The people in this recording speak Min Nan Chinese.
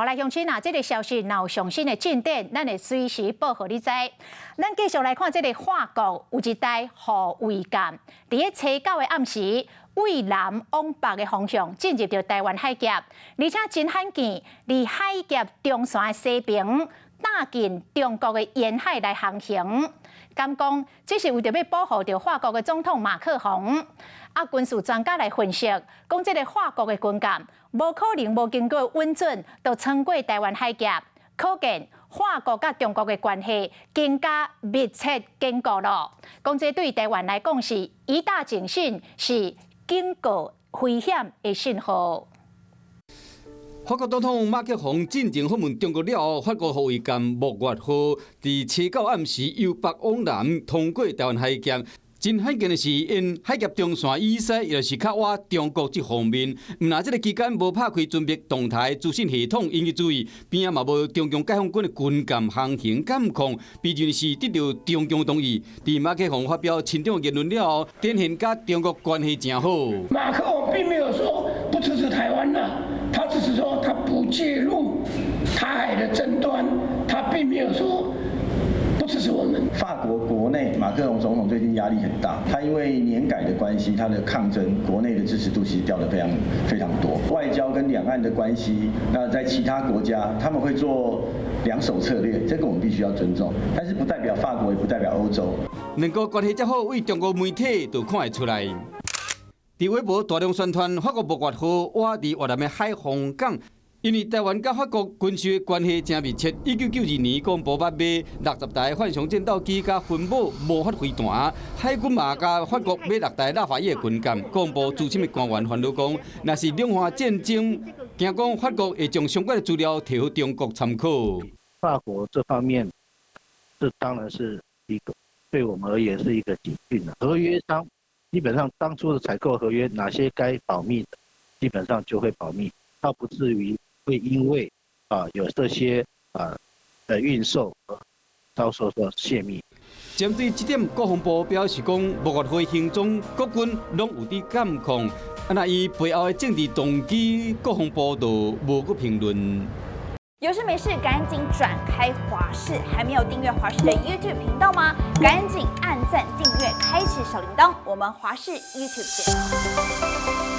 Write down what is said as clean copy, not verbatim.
來鄉親啊，這个消息若有上新的進展，咱會隨時報予你知。咱繼續來看這个法國有一台護衛艦，佇咧初九的暗時，對南往北的方向進入著台灣海峽，而且真罕見，佇海峽中線的西邊，踏進中國的沿海來航行。敢講這是為著欲保護著法國的總統馬克宏。啊，軍事專家來分析，講這个法國的軍艦無可能無經過允准就穿過台灣海峽，可見法國佮中國的關係更加密切堅固囉。講這對台灣來講是一大警訊，是警告危險的信號。法國總統馬克宏進前訪問中國了後，法國護衛艦木月號佇初九暗時由北往南通過台灣海峽。真罕見的是，沿海峽中線以西，也就是較倚中國這方面，毋但這个期間無拍開軍備動態資訊系統，引起注意，邊仔嘛無中共解放軍的軍艦航行監控，被認為是得著中共同意。佇馬克宏發表親中言論了後，展現佮中國關係誠好。馬克宏並沒有說不支持台灣啦，他只是說他不介入台海的爭端，他並沒有說不支持我們。法國國內馬克龍總統最近壓力很大，他因為年改的關係，他的抗爭國內的支持度其實掉得非常非常多。外交跟兩岸的關係，那在其他國家他們會做兩手策略，這個我們必須要尊重，但是不代表法國，也不代表歐洲。兩國關係遮好，對中國媒體就看會出來。佇微博大量宣傳法國木月號倚佇越南的海防港。因為台灣佮法國軍事的關係誠密切，1992年國防部捌買60台浣熊戰鬥機佮分母魔法飛彈，海軍嘛共法國買六台拉法葉軍艦。國防部資深的官員煩惱講，若是兩岸戰爭，驚講法國會將相關的資料提予中國參考。法國這方面，這當然是一個對我們而言是一個警訊了。合約商基本上當初的採購合約，哪些該保密的，基本上就會保密，倒不至於會因為有這些的運售而遭受到洩密。針對這點，國防部表示講，木月號行蹤國軍攏有佇監控。啊，若伊背後的政治動機，國防部就無閣評論。有事沒事趕緊轉開華視，還沒有訂閱華視的 YouTube 頻道嗎？趕緊按讚、訂閱、開啟小鈴鐺，我們華視 YouTube 見。